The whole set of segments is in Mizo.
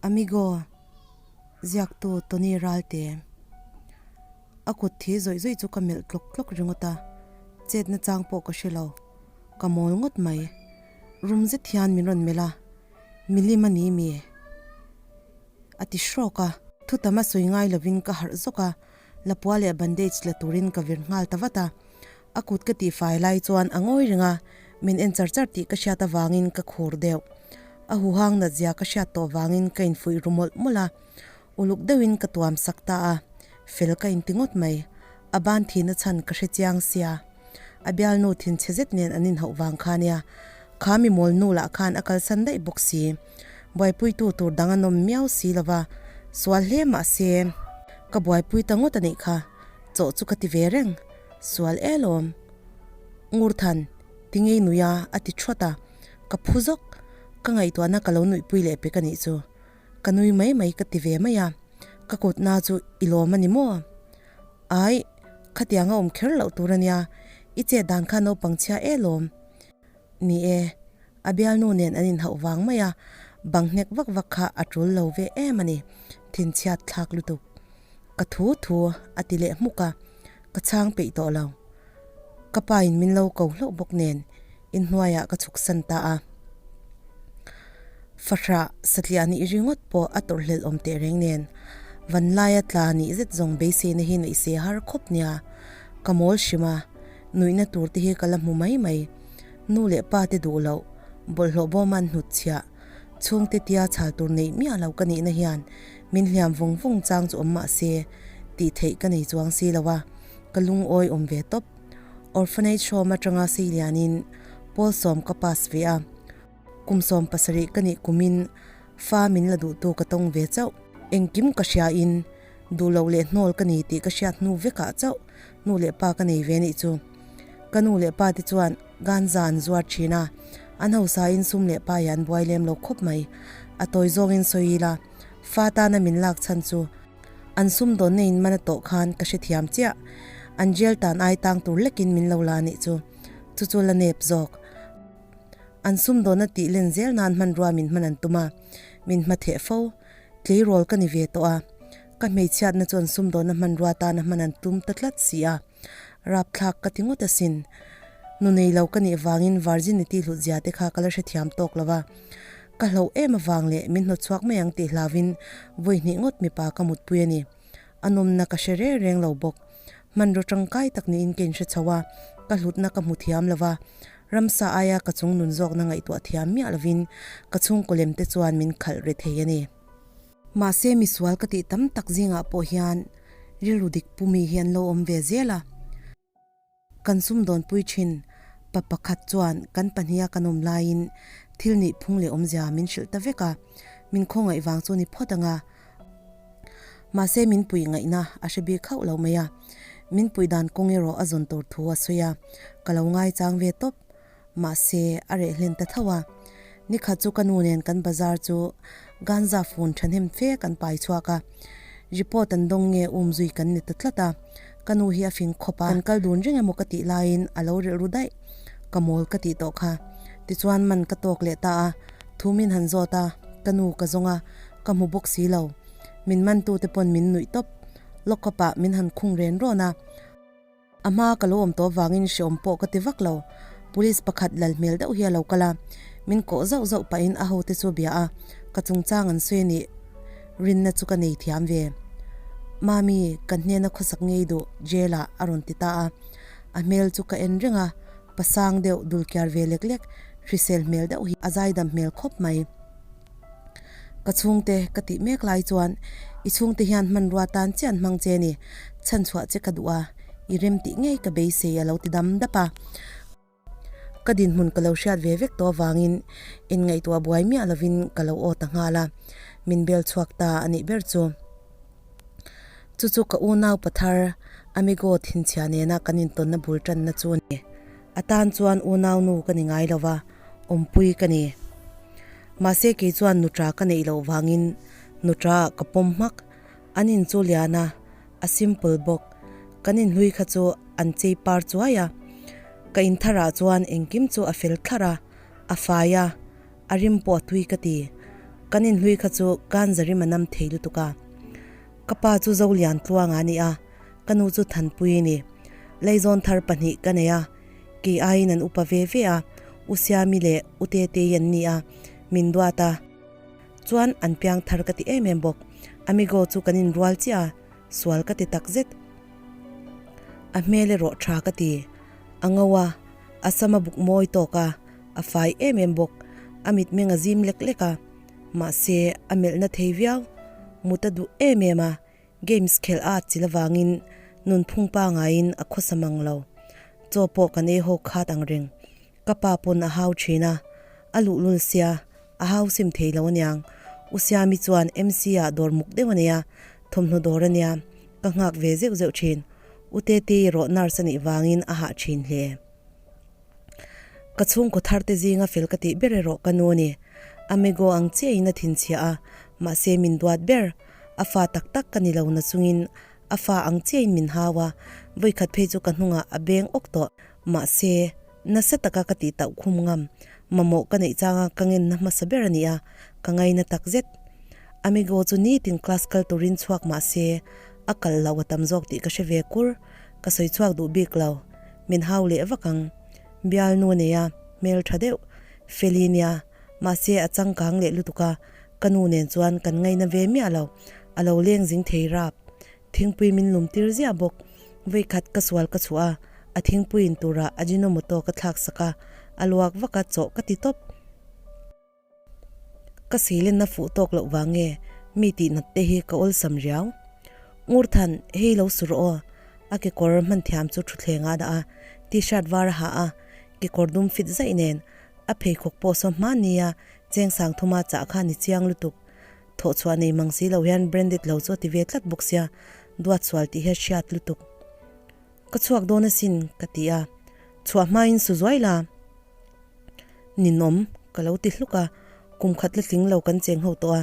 Amigo, ziaktu Tony Ralte. A kut thi zawih zawih chu ka melh tlawk tlawk ringawt a, chet na chang pawh ka hre lo. Ka mawl ngawt mai. Rum zet hian min rawn melh a, Milim a ni mi? A ti hrawk a. Thutam a sawi ngai lovin ka harh zawk a, lapua leh bandage la turin ka vir nghal ta vat a. A kut ka tihfai lai chuan a ngawi reng a, min en char char tih ka hriat avangin ka khur deuh. A huhang nat zia ka hriat tawh vangin ka infuih ru mawlh mawlh a, uluk deuhin ka tuam sak ta a, fel ka inti ngawt mai. A ban thihna chhan ka hre chiang sia. A bialnu thinchhe zet nen an inhauh vang kha nia. Kha mi mawl nu lah khan a kalsan daih bawk si. Buaipuitu tur dang an awm miau si lo va, sual hle mah se ka buaipui ta ngawt a nih kha, chawh chu ka ti ve reng. Sual e lawm. Ngurthan, tingei nui a, a ti thuat a. Ka phu zawk. Ka ngaihtuahna ka lo nuihpui leh pek a nih chu. Ka nui mai mai ka ti ve mai a. Ka kutna chu i lawm a ni maw? Ai, khatiang a awm kher loh tur a nia. I chet dan kha naupang chhia e lawm. Ni e, a bialnu nen an inhauh vang mai a, bang hnek vak vak kha a tul lo ve em a ni. Thinchhiat thlak lutuk. Ka thu thu a ti leh hmuk a, ka chhang peih tawh lo. Ka pa in min lo ko hlauh bawk nen inhnuaiah ka chhuk san ta a. Fahrah satliah nih ringawt pawh a tawrhhlelh awm teh reng nen vanlaia tla nih zet zawng beiseina hi neih se har khawp nia. Ka mawl hrim a, nuihna tur te hi ka la hmu mai mai. Nu leh pa te duh loh, bawlhhlawh bawm an hnut chhiah. Chhungte tia chhal tur neih miah lo ka nihna hian min hliam vawng vawng chang chu awm mah se tih theih ka nei chuang si lo a, ka lungawi awm ve tawp. Orphanage home atanga sei lianin Pawlsawm ka pass ve a, kum 17 ka nih kumin fa min la duhtu ka tawng ve chauh. Engkim ka hriain duh loh leh hnawl ka ni tih ka hriat hnu vekah chauh nu leh pa ka nei ve nih chu. Ka nu leh pa te chuan Ganza an zuar thin a, an hausain sum leh pai an buai lem lo khawp mai. A tawi zawngin sawi ila, fa tana min lak chhan chu an sum dawnna in man a tawh khan ka hrethiam chiah. An jail tan ai tang tur lekin min lo la nih chu, chu chu la nep zawk. An sum dawnna tih len zel nan hmanrua min hman an tum a, min hma theh fo. Tleirawl ka ni ve tawh a, ka hmeichhiatna chu an sum dawnna hmanrua tana hman an tum ta tlat si a. Rapthlak ka ti ngawt asin. Nu nei lo ka nih vangin virginity hlut zia te kha ka la hrethiam tawk lo va. Ka hlauh em avang leh min hnawtchhuak mai ang tih hlauvin vawi hnih ngawt mipa ka mutpui a ni. A nawmna ka hre reng reng lo bawk. Hmanraw tangkai tak niin ka inhre chho a, ka hlutna ka hmu thiam lo va. Ramsa aia ka chung nun zawkna ngaihtuah thiam miah lovin ka chhungkaw lem te chuan min khalh re thei a ni. Mahse misual ka tih tam tak zingah pawh hian rilru dik pu mi hi an lo awm ve zel a. Kan sumdawnpui thin pa pakhat chuan kan pahniha kan awm laiin thil nih phung leh awmzia min hrilh ta vek a, min khawngaih vang chu ni phawt ang a. Mahse min puih ngaihna a hre bik hauh lo mai a, min puih dan kawng erawh a zawn tur thu a sawi a, ka lo ngaichang ve tawp. Mahse, a reh hlen ta tho a. Nikhat chu ka nu nen kan bazar chu Ganza phone thahnem fe kan pai chhuak a. Report an dawng nge um zui kan ni ta tlat a. Ka nu hi a fing khawp a. Kan kal dun reng emaw ka tih laiin a lo rilh ru daih. Ka mawl ka tih tawh kha. Tichuan man ka tawk leh ta a. Thu min han zawt a, ka nu ka zawng a, ka hmu bawk si lo. Min mantute pawn min nuih tawp. Lockup ah min han khung ren rawn a. A hma ka lo awm tawh vangin hreawm pawh ka ti vak lo. Police pakhat lal hmel deuh hi a lo kal a, min kawh zauh zauh pahin a hote chu bia a, ka chungchang an sawi a nih rinna chu ka nei thiam ve. Mami, kan hnena khawsak ngei duh jail ah a rawn ti ta a. A hmel chu ka en reng a, pasang deuh dulkiar ve lek lek, hrisel hmel deuh hi a zaidam hmel khawp mai. Ka chhungte ka tih mek lai chuan i chhungte hian hmanrua tan chiah an hmang che ni, chhanchhuah che ka duh a, i rem tih ngei ka beisei a lo ti dam dap a. Ka dinhmun ka lo hriat ve vek tawh avangin inngaihtuah buai miah lovin ka lo aw ta nghal a, min bel chhuak ta a nih ber chu. Chu chu ka unau pathar Amigo thinchhia nena kan intawnna bul tanna chu a ni. A tan chuan unau nu ka ni ngai lo va, awmpui ka ni. Mahse kei chuan nutra ka neih loh vangin nutra ah ka pawm hmak. An in chu lian a, a simple bawk. Kan inhlui kha chu an chei par chuai a. Ka intharah chuan engkim chu a fel thlarh a, a fai a, a rim pawh a tui ka ti. Kan inhlui kha chu kan zarim a nam thei lutuk a. Ka pa chu Zolian Tluanga a ni a, ka nu chu Thanpui a ni. Leizawn thar pahnih ka nei a, kei aiin an upa ve ve a, U Siami leh U Tetei an ni a, min duat a. Chuan an piang thar ka ti em em bawk. Amigo chu kan inrual chiah a, sual ka ti takzet. A hmel erawh tha ka ti. A ngo a, a sam a buk mawi tawk a, a fai em em bawk. A mitmeng a zim lek lek a, mahse a melhna thei viau. Mut a duh em em a, games khelh a atchilh avangin nunphung pangaiin a khawsa mang lo. Chaw pawh kan ei haw khat ang reng. Ka pa pawn a hau thin a, a luhlul sia, a hau sim thei lo aniang. U Siami chuan MC ah dawr muk deuh a nei a, thawmhnaw dawr a nia, ka nghak ve zeuh zeuh thin. U Tetei erawh nurse a nih vangin a hah thin hle. Ka chhungkaw thar te zinga fel ka tih ber erawh ka nu a ni. Amigo ang chiahin a thinchhia a, mahse min duat ber. A fa tak tak ka ni lo na chungin a fa ang chiahin min hau a, vawikhat phei chu ka hnungah a beng awk tawh. Mahse, nasa taka ka tih tauh khum ngam, mamawh ka neih changa ka ngenna hmasa ber a ni a, ka ngaina takzet. Amigo chu nitin class kal turin chhuak mahse, a kal loh a tam zawk tih ka hre ve kur, ka sawi chhuak duh bik lo. Min hau leh vak ang. Bialnu a nei a, hmel tha deuh, Feli nia, mahse a changkang leh lutuk a, ka nu nen chuan kan ngaina ve miah lo, a lo leng zing thei rap. Thingpui min lum tir ziah bawk. Vawikhat ka sual ka chhuah a, a thingpui in turah Ajinomoto ka thlak sak a, a luak vak a chawh ka ti tawp. Ka seilenna fuh tawk loh vang nge mi tih nat te hi ka awlsam riau. Ngurthan, hei lo su rawh aw. A kekawr hman thiam chu thutthleng ah dah a, t-shirt var a ha a, kekawr dum fit zaih nen a pheikhawk pawh saw hma nia cheng sang thuma chah kha ni chiang lutuk. Thawh chhuah nei mang si lo hian branded lo chu a ti ve tlat bawk sia, duat sual tih hi a hriat lutuk. Ka chhuak dawn asin ka ti a, chhuah hmain su zuai la. Ninawm ka lo ti hluk a, kum khat la tling lo kan cheng ho tawh a,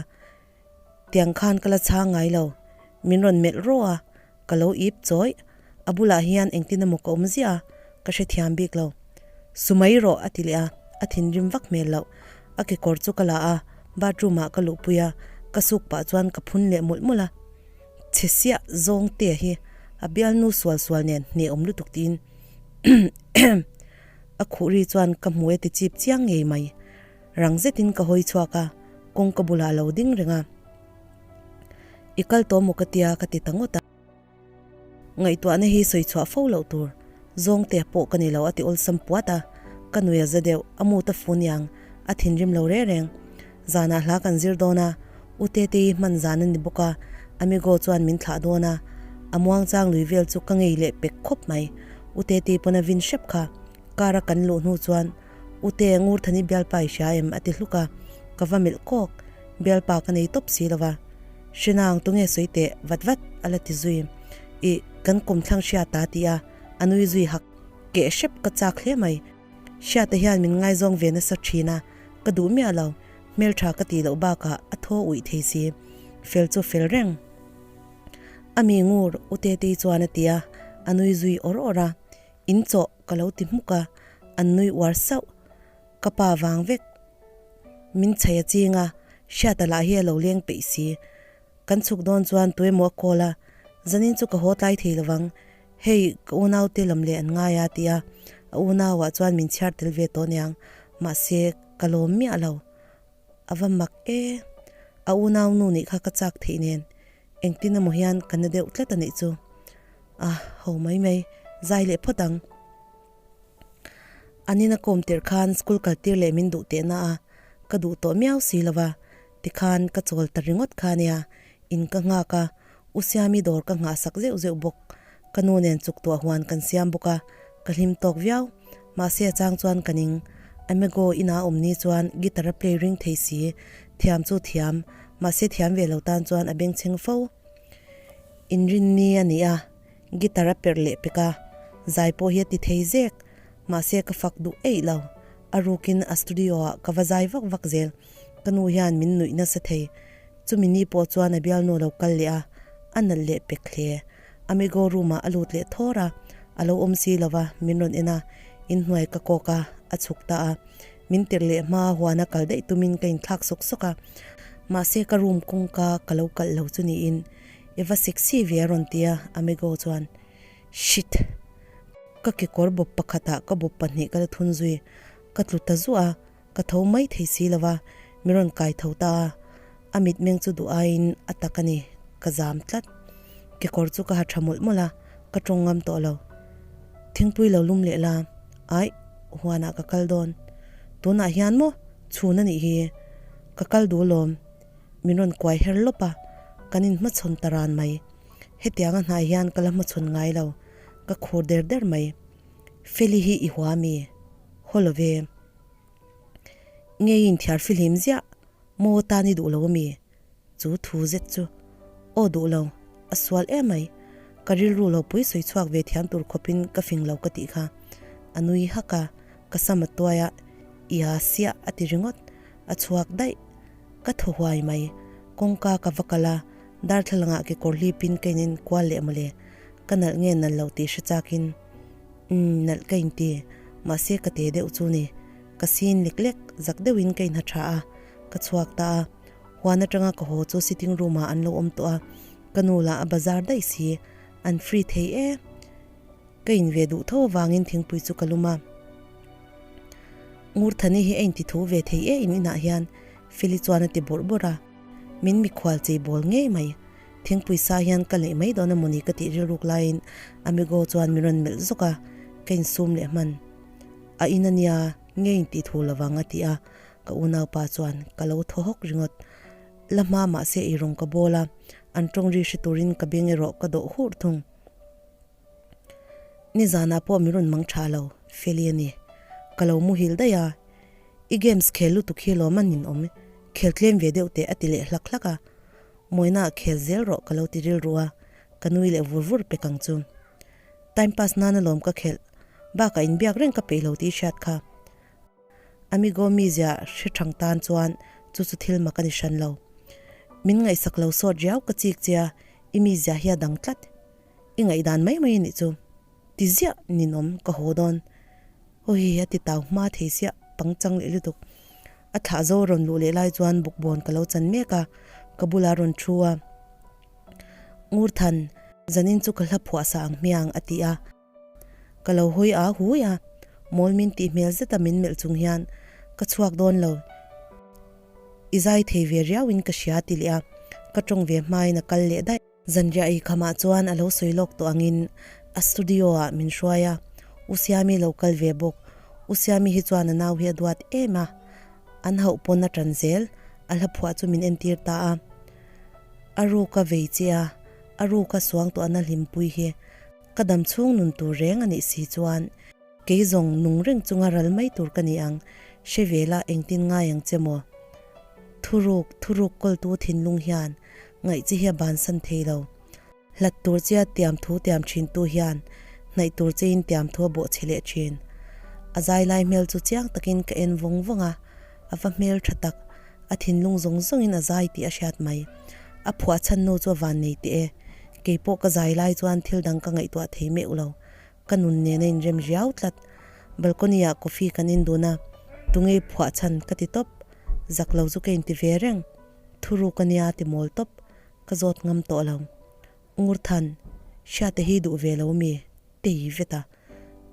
tiang khan ka la chhang ngai lo, min rawn melh rawh a, Ka lo ip chawih, a bulah hian engtin emaw ka awm ziah a, ka hrethiam bik lo. Su mai rawh a ti leh a, a thinrim vak hmel loh. A kekawr chu ka la a, bathroom ah ka luhpui a, ka suk pah chuan ka phun leh mawlh mawlh a. Chhe siah zawng te hi a bialnu sual sual nen hneh awm lutuk tiin a khuh ri chuan ka hmu e ti chip chiang ngei mai. Rang zetin ka hawi chhuak a, kawngka bulah a lo ding reng a. I kal tawh maw ka tia ka ti ta ngawt a. Ngaihtuahna hi sawi chhuah fo loh tur zawngte pawh ka ni lo a ti awlsam puat a, ka nui a za deuh, a mut a fu niang, a thinrim lo reng reng. Zanah hla kan zir dawn a, U Tetei hman zan a ni bawk a, Amigo chuan min thlah dawn a, a muangchang lui vel chu ka ngei leh pek khawp mai. U Tetei pawn a vin hrep kha, car a kan luh hnu chuan U Te, Ngurthani bialpa i hria em? a ti hluk a, ka va melh kawk. Bialpa ka nei tawp si lo va. Hrenang tunge sawi teh vat vat a la ti zui. Ih, kan kawmthlang hria ta ti a, a nui zui hak. Keh hrep ka chak hle mai. Hriata hian min ngaizawng ve nasa thin a, ka duh miah lo. Hmeltha ka tih loh bakah a thaw uih thei si. Fel chu fel reng. A mi ngur U Tetei chuan a ti a, a nui zui awr awr a. In chawh ka lo ti hmuk a, an nui uar sauh. Ka pa vang vek. Min chhei a ching a, Hriata lah hi a lo leng peih si. Kan chhuk dawn chuan tuemaw a call a, Zanin chu ka haw tlai thei lovang, hei ka unaute lam leh an ngai a ti a, a unauah chuan min chhiar tel ve tawh niang, mahse ka lawm miah lo. A va mak e, a unau nu nih kha ka chak theih nen, engtin emaw hian ka na deuh tlat a nih chu. A ho mai mai, zai leh phawt ang. An in a kawm tirh khan school kal tir leh min duh teh na a, ka duh tawh miau si lo va, tikhan ka chawl ta ringawt kha nia, in ka nghak a, U Siami dawr ka nghah sak zeuh zeuh bawk, ka nu nen chuk tuah huan kan siam bawk a, ka hlim tawk viau, mahse a chang chuan ka ning, Amigo ina awm ni chuan guitar a play ring thei si, thiam chu thiam, mahse thiam ve lo tan chuan a bengchheng fo. Inrinni a ni a. Guitar a perh leh pek a, zai pawh hi a ti thei zek, mahse ka fak duh eih lo, a rukin a studio ah ka va zai vak vak zel, ka nu hian min nuih nasa thei, chumi ni pawh chuan a bialnu lo kal leh a, a nalh leh pek hle, Amigo room ah a lut leh thawr a, a lo awm si lo va, min rawn en a, inhnuai ka kawk a, a chhuk ta a, min tirh leh hma huana kal daih tumin ka inthlak sawk sawk a. Mahse ka room kawngka ka lo kalh lo chu niin i va sexy ve a rawn ti a, Amigo chuan Shit! Ka kekawr bawp pakhatah ka bawp pahnih ka la thun zui, ka tlu ta zuah a, ka tho mai thei si lo va, mi rawn kai tho ta a, a mitmeng chu duh aiin a tak a ni, ka zam tlat. Kekawr chu ka ha tha mawlh mawlh a, ka tawng ngam tawh lo. Thingpui lo lum leh la, aih, huanah ka kal dawn. Tunah hian maw chhun a nih hi, ka kal duh lawm, min rawn kuai her lawp a, kan inhmachhawn ta ran mai. Hetianga hnai hian ka la hmachhawn ngai lo, ka khur der der mai. Feli hi i hua mi? Haw lo ve. Ngei inthiar fihlim ziah maw tan i duh lo ami? Chu thu zet chu aw duh lo, a sual em mai. Ka rilru lo pui sawi chhuak ve thiam tur khawpin ka fing lo ka tih kha. A nui hak a, ka sam a tuai a, ia siah a ti ringawt, a chhuak daih. Ka thaw huai mai, kawngka ka va kal a, darthlalangah kekawr hlipin ka inen kual leh mawle, ka nalh nge nalh lo tih hre chakin. Umm, nalh ka inti, mahse ka te deuh chu ni. Ka sin lek lek, zak deuhin ka inha tha a, ka chhuak ta a. Huan atanga ka haw chu sitting room ah an lo awm tawh a, ka nu lah a bazar daih si, an free thei e. Ka in ve duh tho avangin thingpui chu ka lum a. Ngurthani hi a inti thu ve thei e in inah hian, Feli chuan a ti bawrh bawrh a. Min mikhual chei bawl ngei mai. Thingpui sa hian ka leh mai dawn a mawni ka tih rilruk laiin Amigo chuan min rawn melh zawk a, ka insum leh hman. A in a nia, nge in tih thu lovang a ti a, ka unaupa chuan ka lo thaw hawk ringawt. La hma mahse ei rawng ka bawl a, an tawng ri hre turin ka beng erawh ka dawh hurh thung. Nizanah pawh min rawn mang tha lo, Feli a ni. Ka lo muhil daih a, I games khel lutuk hi lawm a nin awm, khel tlem ve deuh teh a ti leh hlak hlak a. Mawina khel zel rawh ka lo ti rilru a, ka nui leh vur vur pek ang chu. Time pass nana lawm ka khelh, bakah inbiak reng ka peih lo tih hriat kha. Amigo mizia hre thang tan chuan chu chu thil mak a ni hran lo. Min ngaihsak lo sawt riau ka chik che a, i mizia hi a dang tlat. I ngaihdan mai mai a nih chu. Ti ziah ninawm ka haw dawn. Hawi a ti tau hma thei siah pangchang leh lutuk. A thlah zo rawn luh leh lai chuan bukbawn ka lo chan mek a, ka bulah rawn thu a. Ngurthan, zanin chu ka hla phuah sa ang hmiang a ti a. Ka lo hawi a hui a, mawl min tih hmel zeta min melh chung hian ka chhuak dawn lo. I zai thei ve riauin ka hria ti leh a, ka tawng ve hmain a kal leh daih. Zanriah ei khamah chuan a lo sawi lawk tawh angin a studio ah min hruai a, U Siami lo kal ve bawk. U Siami hi chuan a nau hi a duat em a, an hauh pawn a tan zel, a hla phuah chu min entir ta a. A ruk a vei che a, a ruk a suang tawh a na hlimpui hi ka dam chhung nun tur reng a nih si chuan kei zawng nung reng chunga ral mai tur ka ni ang, hre ve la engtin ngai ang che maw? Thuruk, thuruk kawltu thinlung hian Ngaih chi hi a bansan thei lo. Hlat tur chia tiam thu tiam thin tu hian hnaih tur chein tiam thu a bawh chhe leh thin. A zai lai hmel chu chiang takin ka en vawng vawng a, a va hmel tha tak, a thinlung zawng zawngin a zai tih a hriat mai. A phuah chhan nu chu a van nei teh e. Keipawh ka zai lai chuan thil dang ka ngaihtuah thei meuh lo. Ka nun nen a inrem riau tlat. Balcony ah coffee kan in dun a, tunge phuah chhan ka ti tawp. Zak lo chu ka inti ve reng. Thuruk a nia ti mawl tawp, ka zawt ngam tawh lo. Ngurthan, Hriate hi duh ve lo mi? Tei vet a.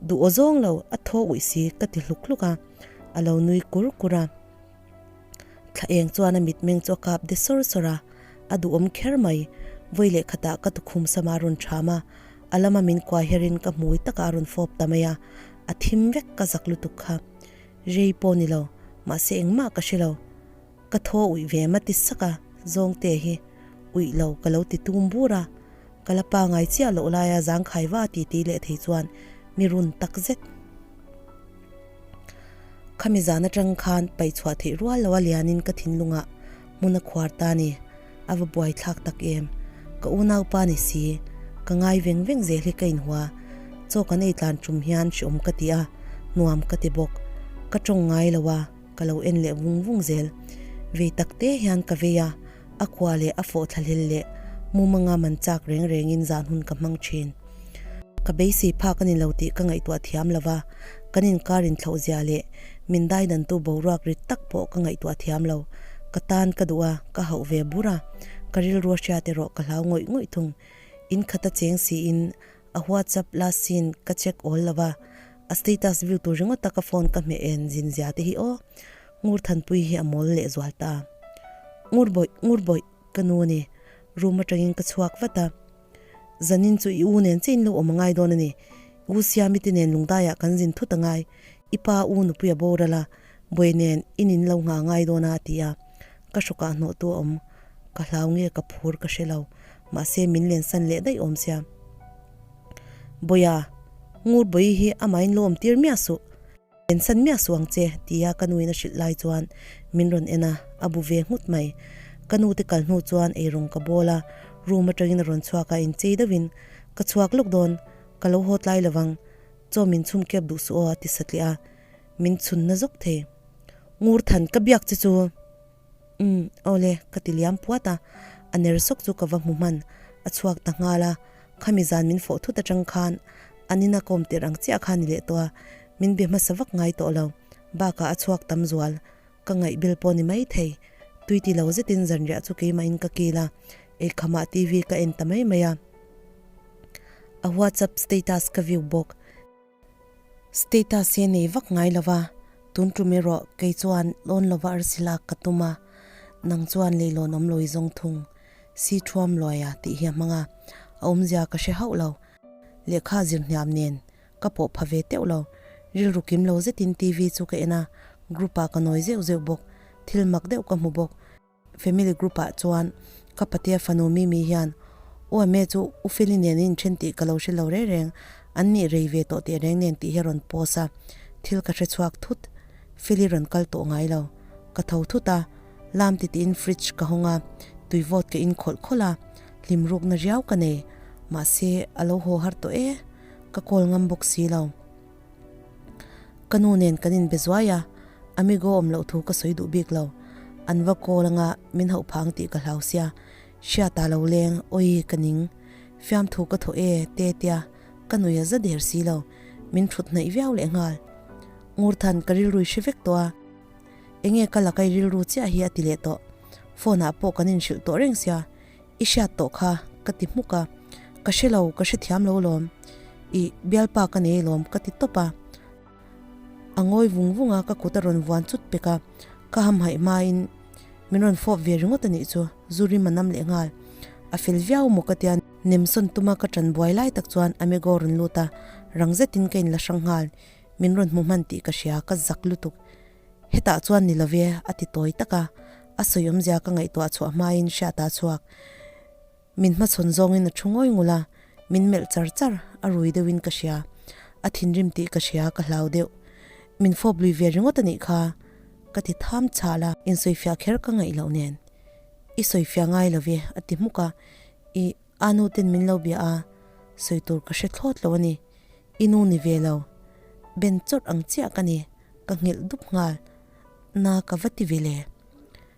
Duh aw zawng lo, a thaw uih si ka ti hluk hluk a, a lo nui kur kur a. Thla eng chuan a mitmeng chu a kap de sawr sawr a, a duhawm kher mai. Vawi leh khatah ka tukhum sama a rawn ṭham a, a lama min kuai herin ka hmui takah a rawn fawp ta mai a, a thim vek ka zak lutuk kha. Rei pawh ni lo, mahse engmah ka hre lo. Ka thaw uih ve ma ti sak a, zawngte hi uih lo ka lo ti tum bur a, ka la pangai chiah loh laia zangkhai va ti ti leh thei chuan mi run tak zet. Khami zan atang khan paihchhuah theih rual lo a lianin ka thinlungah hmun a khuar ta ni, a va buaithlak tak em. Ka unaupa ni si, ka ngai veng veng zel hi ka inhua, chaw kan ei tlan tum hian hreawm ka ti a, nuam ka ti bawk. Ka tawng ngai lo a. Ka lo en leh vung vung zel. Vei tak te hian ka vei a, a kua leh a fawh thlahlel leh mumanga man chak reng rengin zan hun ka hmang thin. Ka beisei phak a ni lo tih ka ngaihtuah thiam lo va, kan inkar inthlauh zia leh min daidantu boruak rit tak pawh ka ngaihtuah thiam lo. Ka tan ka duh a, ka hauh ve bur a, ka rilru a hriat erawh ka hlau ngawih ngawih thung. In khat a cheng siin a WhatsApp last seen ka check awl lo va, a status view tur ringawt a ka phone ka hmeh en zin zia te hi aw. Ngur Thanpui hi a mawl leh zual ta. Ngur bawih, ngur bawih, ka nu a ni. Room atangin ka chhuak vat a. Zanin chu i u nen chiah in lo awm a ngai dawn a ni. U Siami te nen lungdaiah kan zin thut a ngai. I pa u nupui a boral a, buai nen in in lo nghah ngai dawn a, a ti a. Ka hrawkah hnawhtu a awm. Ka hlau nge ka phur ka hre lo. Mahse min lensan leh daih awm sia. Bawia, ngur bawi hi amahin lo awm tir miah suh. Lensan miah suh ang che, tia ka nuin a hrilh lai chuan min rawn en a, a bu ve nghut mai. Ka nute kal hnu chuan eirawng ka bawl a, room atangin a rawn chhuak a, inchei deuhin, Ka chhuak lawk dawn, ka lo haw tlai lovang, chaw min chhum kep duh suh aw a ti satliah a, min chhun na zawk thei. Ngur than ka biak che chu. Umm, awle, ka ti liam puat a, a ner sawk chu ka va hmu hman, a chhuak ta nghal a, khami zan min fawh thut atang khan an ina kawm tirh ang chiah kha ni leh tawh a, min be hmasa vak ngai tawh lo, bakah a chhuak tam zual, ka ngaih bel pawh ni mai thei, tui ti lo zetin zanriah chu keimahin ka kil a, eikhamah TV ka en ta mai mai a, a WhatsApp status ka view bawk. Status hi a nei vak ngai lo va, tun tum erawh kei chuan lawn lova arsi lak ka tum a, nang chuan leilawn awm lo i zawng thung. Si thuam luaia tih hi a hmang a, a awmzia ka hre hauh lo. Lehkha zir hniam nen ka pawh pha ve teuh lo. Rilru kim lo zetin TV chu ka en a, group ah ka nawi zeuh zeuh bawk. Thil mak deuh ka hmu bawk. Family group ah chuan ka patea fanu Mimi hian U Ame chu U Feli nen an inthen tih ka lo hre lo reng reng, an nih rei ve tawh teh reng nen tih hi a rawn post a, thil ka hre chhuak thut. Feli rawn kal tawh ngai lo. Ka tho thut a, lam ti tiin fridge ka hawng a, tui vawt ka in khawlh khawlh a, hlim rukna riau ka nei. Mahse, a lo haw har tawh e, ka call ngam bawk si lo. Ka nu nen kan inbe zuai a, Amigo awm loh thu ka sawi duh bik lo. An va call anga min hauh phang tih ka hlau sia, hriata lo leng, awi ka ning. Fiamthu ka thaw e te tia ka nui a za der si lo, min thut hnaih viau leh nghal. Ngurthan ka rilrui hre vek tawh a, enge ka la kai rilru chiah hi a ti leh tawh. Phone ah pawh kan inhrilh tawh reng sia, I hriat tawh kha ka ti hmuk a, ka hre lo, ka hrethiam lo lawm. Ih, bialpa ka nei lawm ka ti tawp a. A ngawi vung vung a, ka kut a rawn vuan chut pek a, ka hamhaih hmain min rawn fawp ve ringawt a nih chu, zu rim a nam leh nghal. A fel viau maw ka tia, nemsawn tuma ka ṭan buai lai tak chuan Amigo rawn lut a, rang zetin ka inla hrang nghal. Min rawn hmu hman tih ka hria, ka zak lutuk. Hetah chuan ni love a ti tawi tak a, a sawi awmzia ka ngaihtuah chhuah hmain hriat a chhuak. Min hmachhawn zawngin a thu ngawi ngul a, min melh char char, a rui deuhin ka hria. A thinrim tih ka hria, ka hlau deuh. Min fawp lui ve ringawt a nih kha, ka ti tham chhal a. Insawifiah kher ka ngaih loh nen. I sawifiah ngai love a ti hmuk a, I a nu ten min lo bia a, sawi tur ka hre thlawt lo a ni. I nu ni ve lo. Ben chawrh ang chiah ka ni, ka nghilh dup nghal. Na ka va ti ve le.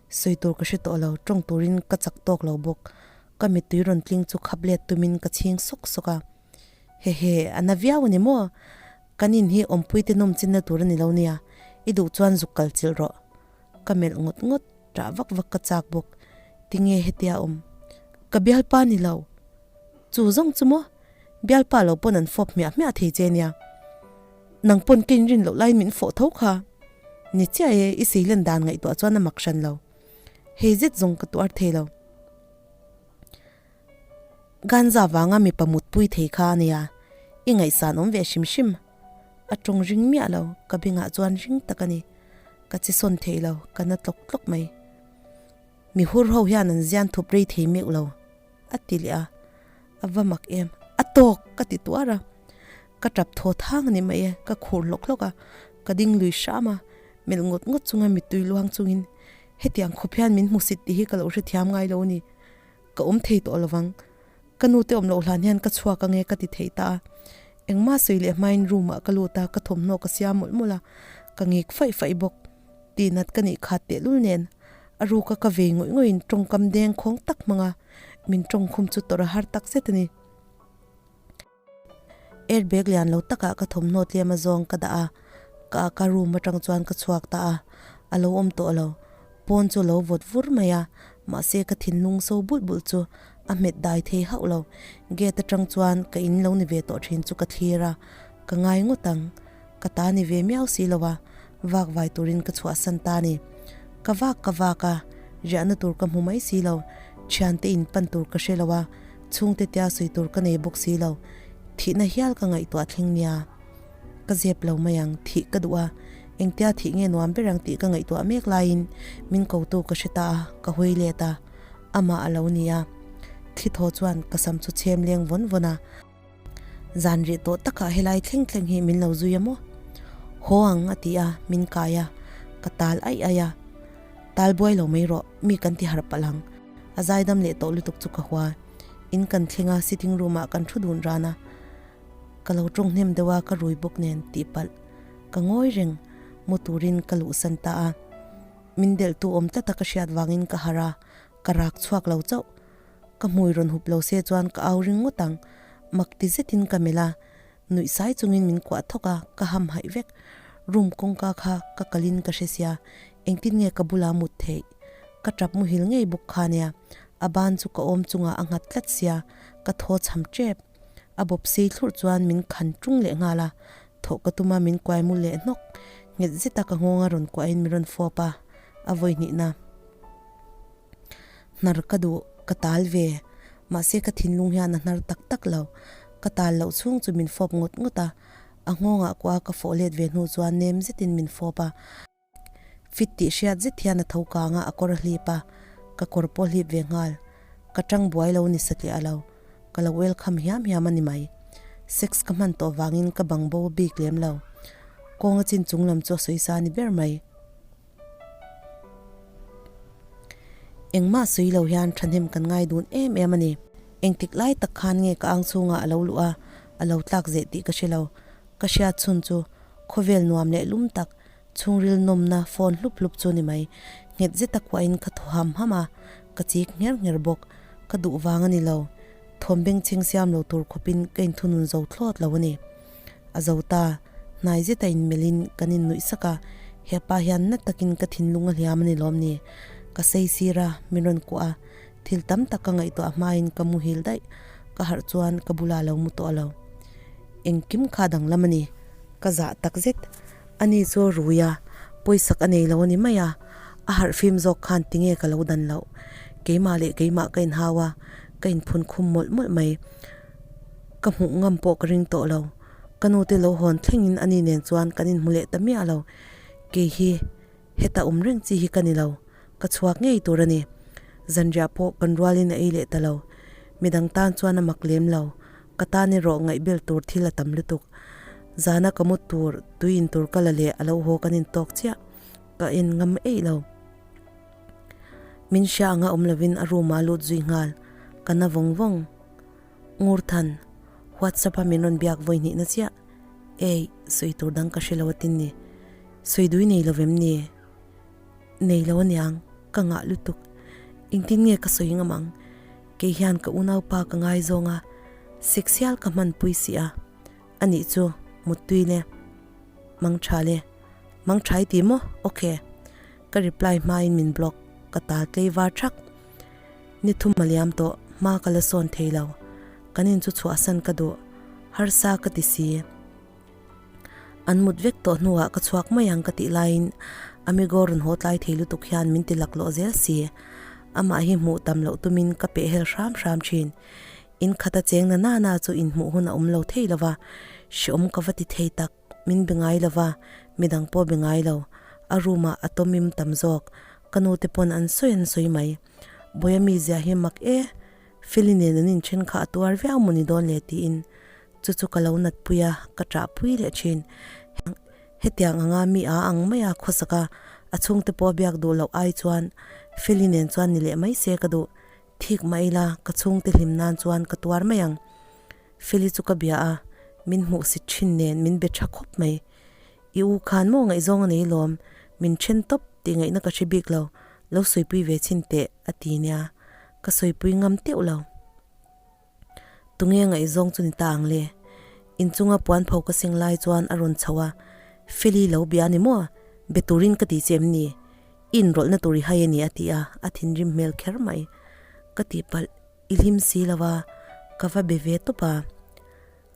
Sawi tur ka hre tawh lo, tawng turin ka chak tawk lo bawk. Ka mittui rawn tling chu khap let tumin ka chhing sawk sawk a. Hehe, a na viau a ni maw? Kan in hi awmpui te nawm chinna tur a ni lo nia, i duh chuan zuk kal chilh rawh. Ka melh ngawt ngawt, ṭah vak vak ka chak bawk. Tinge hetia awm? Ka bialpa ni lo. Chu zawng chu maw? Bialpa lo pawn an fawp hmiah hmiah thei che nia. Nang pawn ka inrin loh laiin min fawh tho kha. Ni chiah e, i seilen dan ngaihtuah chuan a mak hran lo. Hei zet zawng ka tuar thei lo. Ganza vanga mipa mutpui thei kha a nia, i ngaihsan awm ve hrim hrim. A tawng ring miah lo, ka bengah chuan ring tak a ni. Ka che sawn thei lo, ka na tlawk tlawk mai. Mi hur ho hian an zian thup rei thei meuh lo. A ti leh a, a va mak em, a tawk ka ti tuar a, ka tap thaw thang a ni mai e, ka khur hlawk hlawk a, ka ding lui hram a, melh ngawt ngawt chunga mittui luang chungin hetiang khawp hian min hmusit tih hi ka lo hrethiam ngai lo a ni, ka awm thei tawh lovang, ka nu te awm loh hlan hian ka chhuak ange ka ti thei ta a, engmah sawi leh hmain room ah ka lut a, ka thawmhnaw ka siam mawlh mawlh a, ka ngik faih faih bawk. Tihnat ka nih khat tehlul nen a ruka ka vei ngawih ngawih in tawngkam deng khawng tak hmanga min tawngkhum chu tawrh a har tak zet a ni. Airbag lian lo takah ka thawmhnaw tlem a zawng ka dah a, ka ka room atang chuan ka chhuak ta a, a lo awm tawh lo. Pawn chu lo vawt vur mai a, mahse ka thinlung so bulh bulh chu a hmet dai thei hauh lo. Gate atang chuan ka in lo ni ve tawh thin chu ka thlir a, ka ngai ngawt ang. Ka ta ni ve miau si lo a, vak vai turin ka chhuahsan ta ni. Ka vak ka vak a, riahna tur ka hmu mai si lo, thiante in pan tur ka hre lo a, chhungte tia sawi tur ka nei bawk si lo, thihna hial ka ngaihtuah thleng nia. Ka zep lo mai ang, thih ka duh a, engtia thih nge nuam ber ang tih ka ngaihtuah mek laiin min kotu ka hre ta a, ka hawi let a, amah a lo ni a. Thli thaw chuan ka sam chu chhem leng vawn vawn a. Zan rih tawh takah helai thleng thleng hi min lo zui a maw? Haw ang a ti a, min kai a, ka tal aih aih a. Tal buai lo mai rawh, mi kan ti harh palh ang. A zaidam leh tawh lutuk chu ka hua. In kan thleng a, sitting room ah kan thu dun ran a. Ka lo tawng hnem deuh a ka rui bawk nen tih palh ka ngawi reng mu turin ka luhsan ta a. Min delhtu awm tlat a ka hriat vangin ka harh a, ka rak chhuak lo chauh. Ka hmui rawn hup lo se chuan ka au ring ngawt ang. Mak ti zetin ka melh a, nuih sai chungin min kuah thawk a, ka ham haih vek. Room kawngka kha ka kalin ka hre sia, engtin nge ka bula mut theih? Ka tap muhil ngei bawk kha nia, a ban chu ka awm chungah a nghat tlat sia, ka thaw chham tep. A bawp sei thlurh chuan min khan tung leh nghal a, thawh ka tum a min kuai mu leh hnawk. Nghet zet a ka nghawng a rawn kuahin min rawn fawp a, a vawi hnihna. Hnar ka duh, ka tal ve. Mahse ka thinlung hian a hnar tak tak lo. Ka tal loh chhung chu min fawp ngawt ngawt a, a nghawngah kua ka fawh let ve hnu chuan nem zetin min fawp a. Fit tih hriat zet hian a tho kang a, a kawr a hlip a, ka kawr pawh hlip ve nghal. Ka tang buai lo ni satliah lo, ka lo welcome hiam hiam a ni mai. Sex ka hman tawh vangin ka bang bo bik lem lo. Kawng a chin chung lam chu a sawi sa ni ber mai. Engmah sawi lo hian thahnem kan ngai dun em em a ni. Engtik lai tak khan nge ka ang chhungah a lo luh a, a lo tlak zeh tih ka hre lo. Ka hriat chhun chu khawvel nuam leh lum tak Chhungril nawmna phone hlup hlup chu ni mai. Nghet zet a kuahin ka thaw ham ham a, ka chik ngher ngher bawk. Ka duh vang a ni lo. Thawm bengchheng siam lo tur khawpin ka inthunun zo thlawt lo a ni. A zo ta, hnai zeta inmelhin kan innuih sak a, hepa hian na takin ka thinlung a hliam a ni lawm ni. Ka sei sir a, min rawn kuah a, thil tam tak ka ngaihtuah hmain ka muhil daih. Ka harh chuan ka bulah a lo mu tawh lo. Engkim kha danglam a ni. Ka zah tak zet. Ani chu a rui a, pawisak a nei lo a ni mai a, a harh fim zawk khan tinge ka lo dan loh. Keimah leh keimah ka inhau a, ka inphun khum mawlh mawlh mai. Ka hmuh ngam pawh ka ring tawh lo. Ka nute lo hawn thlengin ani nen chuan kan inhmu leh ta miah lo. Kei hi heta awm reng chi hi ka ni lo, ka chhuak ngei tur a ni. Zanriah pawh kan rualin a ei leh ta lo. Midang tan chuan a mak lem lo. Ka tan erawh ngaihbel tur thil a tam lutuk. Zana ka mu tur, tui in tur ka la leh a lo haw kan in tawk chiah. Ka en ngam eih lo. Min hria anga awm lovin a room ah a lut zui nghal. Ka na vawng vawng. Ngurthan, WhatsApp a min rawn biak vawi hnihna chiah. Ei, sawi tur dang ka hre lo atin ni. Sawi dui nei lo vem ni? Nei lo aniang, ka ngah lutuk. Engtin nge ka sawi ngam ang? Kei hian ka unaupa ka ngaizawng a, sexial ka hmanpui si a. Anih chu, muttui le. Mang tha le. Mang tha i ti maw? Ok. Ka reply hmain min block, ka tal tlei var thak. Ni thum a liam tawh, hma ka la sawn thei lo. Kan in chu chhuahsan ka duh, harsa ka ti si. An mut vek tawh hnuah ka chhuak mai ang ka tih laiin Amigo rawn haw tlai thei lutuk hian min ti laklawh zel si. Amah hi hmuh tam loh tumin ka peh hel hram hram thin. In khata cheng na na na chu inhmuh hun a awm lo thei lo va, hreawm ka va ti thei tak. Min be ngai lo va, midang pawh be ngai lo. A room ah a tawmim tam zawk. Ka nu te pawn an sawi an sawi mai. Bawia mizia hi mak e, Feli nen an inthen kha a tuar viau maw ni dawn le tiin Chu chu ka lo natpui a, ka ṭahpui leh ṭhin. Hetiang anga mi a ang mai a khawsak a, a chhungte pawh a biak duh loh ai chuan Feli nen chuan ni leh mai se ka duh. Thik mah ila, ka chhungte hlim nan chuan ka tuar mai ang. Feli chu ka bia a, min hmuh si ṭhin nen min be ṭha khawp mai. I u khan maw ngaihzawng a nei lawm, min ṭhen tawp tih ngaihna ka hre bik lo, lo sawipui ve chhin teh a ti nia, ka sawipui ngam teuh lo. Tunge ngaihzawng chu ni ta ang le? Inchunga puan pho ka seng lai chuan a rawn chho a, Feli lo bia ni maw? Be turin ka ti che em ni? I inrawlhna tur i hai a ni a ti a, a thinrim hmel kher mai. Ka tihpalh i hlim si lo a, ka va be ve tawp a.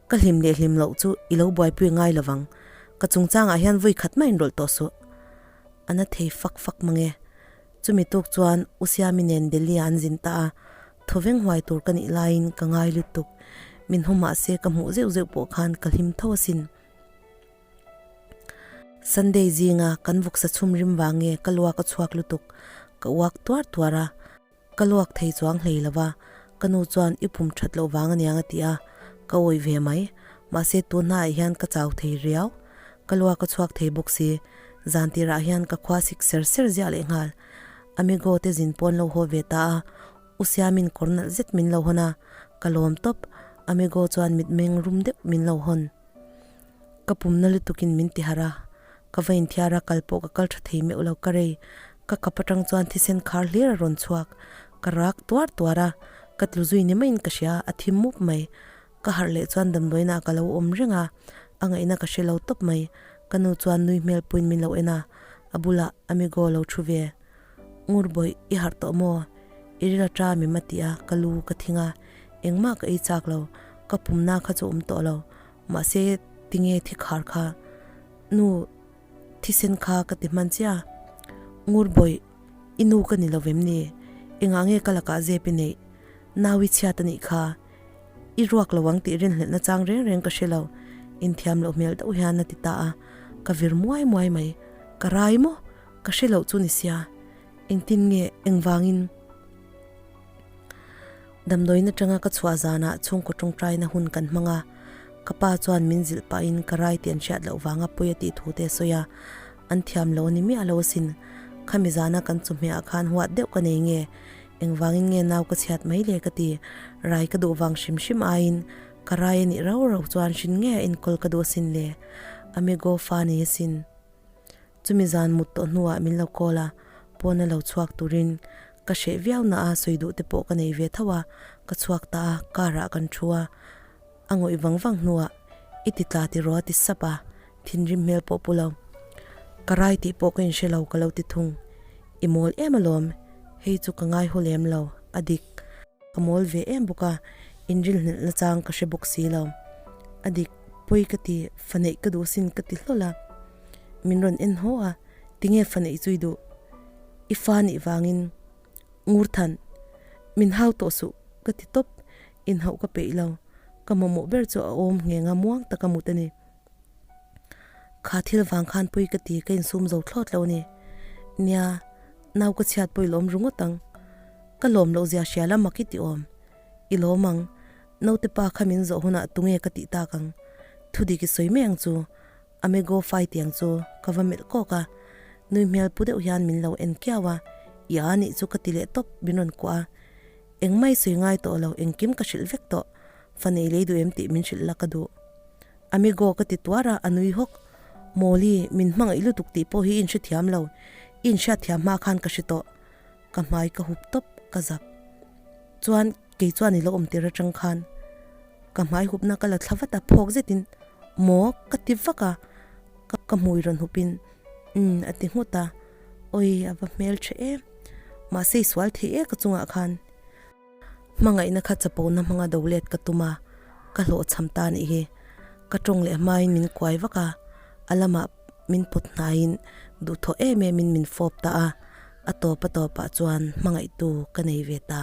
Ka hlim leh hlim loh chu i lo buaipui ngai lo vang, ka chungchangah hian vawi khat mah inrawlh tawh suh. A na thei fak fak mang e. Chumi tuk chuan U Siami nen Delhi ah an zin ta a, thawveng huai tur ka nih laiin ka ngai lutuk. Min haw mah se ka hmuh zeuh zeuh pawh khan ka hlim tho asin. Sunday zinga kan vawksa chhum rim vang nge ka luak a chhuak lutuk, ka uak tuar tuar a. Ka luak thei chuang hlei lo va, ka nu chuan i pum that loh vang aniang a ti a, ka awih ve mai. Mahse tun hnaah hian ka chau thei riau. Ka luak a chhuak thei bawk si, zan tirah hian ka khua sik ser ser ziah leh nghal. Amigo te zin pawn lo haw ve ta a, U Siamin kawr nalh zet min lo hawn a, ka lawm tawp. Amigo chuan mitmeng rum deuh min lo hawn. Ka pumna lutukin min ti harh a, ka va inthiar a, kal pawh ka kal tha thei meuh lo ka rei. Ka kap atang chuan thisen khar hlir a rawn chhuak. Ka rak tuar tuar a, ka tlu zui ni maiin ka hria, a thim mup mai. Ka harh leh chuan damdawiinah ka lo awm reng a, a ngaihna ka hre lo tawp mai. Ka nu chuan nui hmel puiin min lo en a, a bulah Amigo lo thu ve. Ngur bawih, i harh tawh maw? I ril a mi ma ti a, ka lu ka thing a, engmah ka ei chak lo, ka pumna kha chu awm tawh lo. Mahse, tinge thi khar kha? Nu, thisen kha ka ti hman chiah. Ngur bawih, i nu ka ni lo vem ni? Engah nge ka lakah zep i neih? Nau i chhiat a nih kha. I ruak lo ang tih rinhlelhna chang reng reng ka hre lo. Inthiam loh hmel deuh hian a ti ta a, ka vir muai muai mai. Ka rai maw? Ka hre loh chu ni sia. Engtin nge engvangin? Damdawiin atanga ka chhuah zanah chhungkaw tawngtaina hun kan hmang a, ka pa chuan min zilh pahin ka rai tih an hriat loh vanga pawi a tih thu te a sawi a, an thiam lo a ni miah lo asin. Khami zana kan chawhmehah khan huat deuh ka nei nge? Engvangin nge nau ka chhiat mai le ka ti? Rai ka duh vang hrim hrim aiin ka rai a nih rau rau chuan hrin nge a enkawl ka duh asin le? Amigo fa nei asin. Chumi zan mut tawh hnuah min lo call a, pawna lo chhuak turin ka hreh viau na a sawi duh te pawh ka nei ve tho a, ka chhuak ta a, car ah kan thu a, a ngawih vang vang hnuah i ti tla tiraw a ti sap a, thinrim hmel pawh pu lo. Ka rai tih pawh ka inhre lo ka lo ti thung. I mawl em alawm, hei chu ka ngai haw lem lo, a dik. Ka mawl ve em bawk a, inrilhnelh na chang ka hre bawk si lo. A dik, pawi ka ti, fa neih ka duh sin ka ti hlawl a. Min rawn en haw a, tinge fa neih chu i duh? I fa nih vangin ngur than, min hau tawh suh ka ti tawp, inhauh ka peih lo, ka mamawh ber chu a awm ngheng a muang taka mut a ni. Kha thil vang khan pui ka ti ka insum zo thlawt lo a ni. Nia, nau ka chhiat pawh i lawm ru ngawt ang. Ka lawm loh zia hria la mak i ti awm. I lawm ang, naute pa kha min zawh hunah tunge ka tih tak ang? Thudik i sawi mai ang chu. Amigo fai tiang chu ka va melh kawk a, nui hmel pu deuh hian min lo en kiau a, i a nih chu ka ti leh tawp min rawn kuah a, engmah i sawi ngai tawh lo engkim ka hrilh vek tawh, fa nei lei duh em tih min hrilh la ka duh. Amigo ka ti tuar a, a nui hawk, Mawli, min hmangaih lutuk tih pawh hi i inhrethiam lo, i inhriatthiam hma khan ka hre tawh, ka hmai ka hup tawp ka zak. Chuan kei chuan i lo awm tir atang khan ka hmai hupna ka la thla vat a, phawk zetin maw ka ti vak a, ka hmui rawn hupin umm a ti nghut a, awi a va hmel tha em, mahse i sual thei e ka chungah khan hmangaihna kha chapona hmanga do let ka tum a, ka hlawhchham ta nih hi, ka tawng leh hmain min kuai vak a, a lamah min pawt hnaiin duhthawh em em in min fawp ta a, a tawp a tawpah chuan hmangaihtu ka nei ve ta.